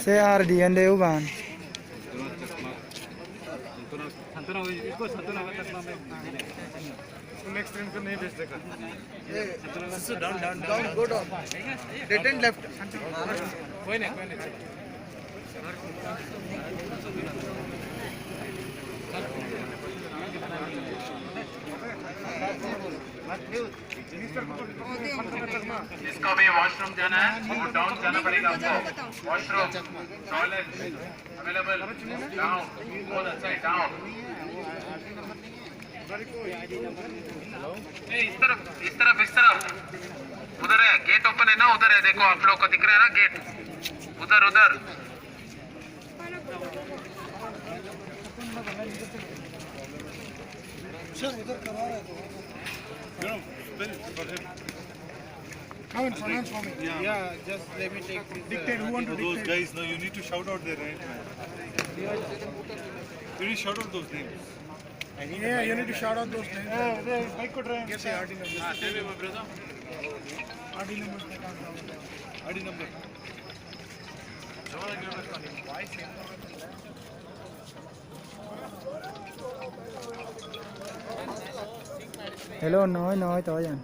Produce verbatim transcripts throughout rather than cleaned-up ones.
Se R D N de uban. Down, down, down, go down. Right and left. जिसको भी वॉशरूम जाना है, वो डाउन जाना पड़ेगा आपको। Washroom, toilet available. डाउन, बहुत अच्छा है, डाउन। ए, इस तरफ, इस तरफ, इस तरफ। उधर है, गेट ओपन है ना, उधर है, देखो आप लोग को दिख रहा है ना गेट, उधर, उधर। Come and pronounce for me. Yeah, just let me take this. Dictate, who want to dictate? Those guys, no, you need to shout out their name. You need to shout out those names. Yeah, you need to shout out those names. Give the R D number. R D number. R D number. Hello, noi, noi, to yan.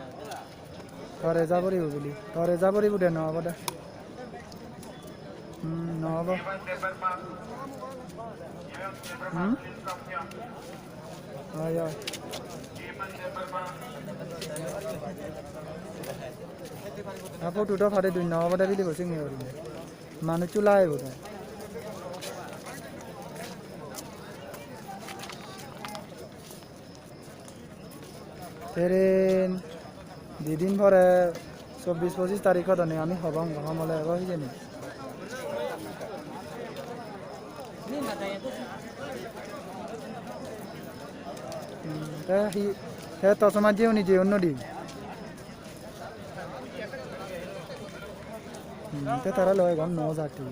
Tore jabori bu bili. Tore jabori bu de no abada. Hmm, no abo. Hmm? Oi, oi. Apo tuto phade dui no abada bili bo sing ni ori. Manu chulai bo. Teren didin pore chobbish pochish tarikh hodone ami hobong hobong ole ebo hijeni. Hmm, te hi, te tosoma jeoni jeon nodi. Hmm, te tara loi gom no jati.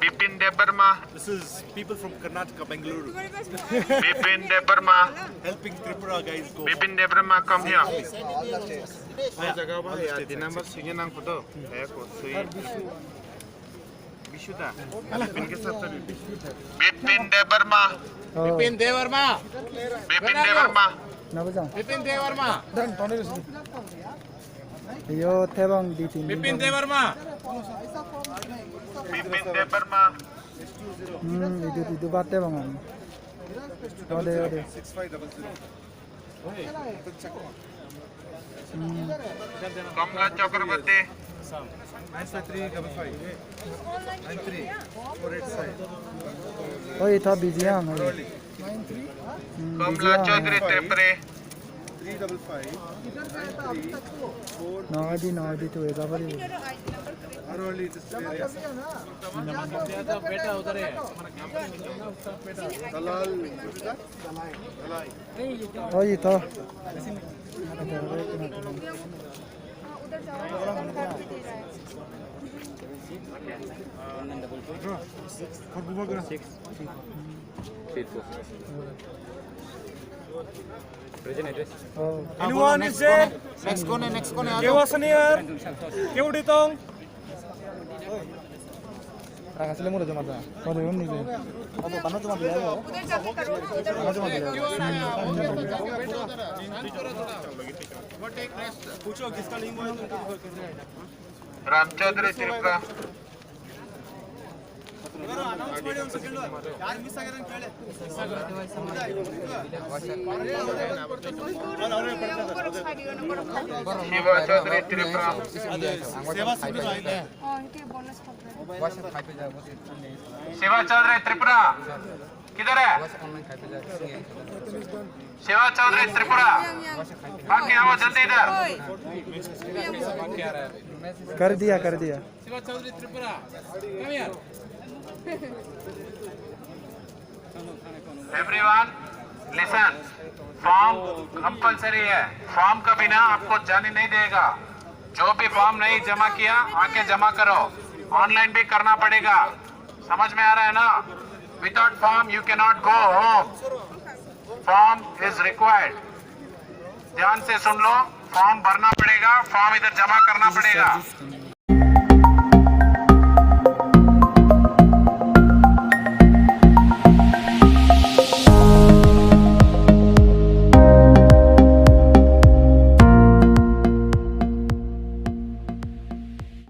Bipin Debbarma. This is people from Karnataka, Bengaluru. Bipin Debbarma. Helping Tripura guys go. Bipin Debbarma, come here. All the states. All the states. Bipin Debbarma. Oh. Bipin Debbarma. Bipin Debbarma. Nabo jang. Bipin Debbarma. Dan, tone bisi. Yo, tebang di tin. Bipin Debbarma. Bipin Debbarma. Hmm, itu, itu bat tebang. Ode, ode. Hmm. Kamla Chakraborty. Nine five three double five. Nine three four eight five. Oi, tha busy ang, oi. Hmm, busy Kamla ang. Chaudhary Tripura. Three double five. Nine three four. No, adi, no, adi, tu ega bari. Aroli, this area. Dalal, what is that? Dalai. Dalai. Oi, tha. Anyone is there? Next kone, next kone, aa jao. Keu asani ar? Keu di tong? Rang asli mura joma da. Kau belum ni je. Apa, pano joma dia, ya? Pano joma dia. Ramchaudhary Tripura. Shiva Chaudhary Tripura. Shiva चौधरी त्रिपुरा, किधर है? शिवा चौधरी त्रिपुरा, आके आओ जल्दी इधर। कर दिया, कर दिया। शिवा चौधरी Tripura, come here। Everyone, listen, form compulsory है, form का बिना आपको जाने नहीं देगा। जो भी form नहीं जमा किया, आके जमा करो। ऑनलाइन भी करना पड़ेगा। समझ में आ रहा है ना? Without form you cannot go home. Form is required. ध्यान से सुन लो, फॉर्म भरना पड़ेगा, फॉर्म इधर जमा करना पड़ेगा।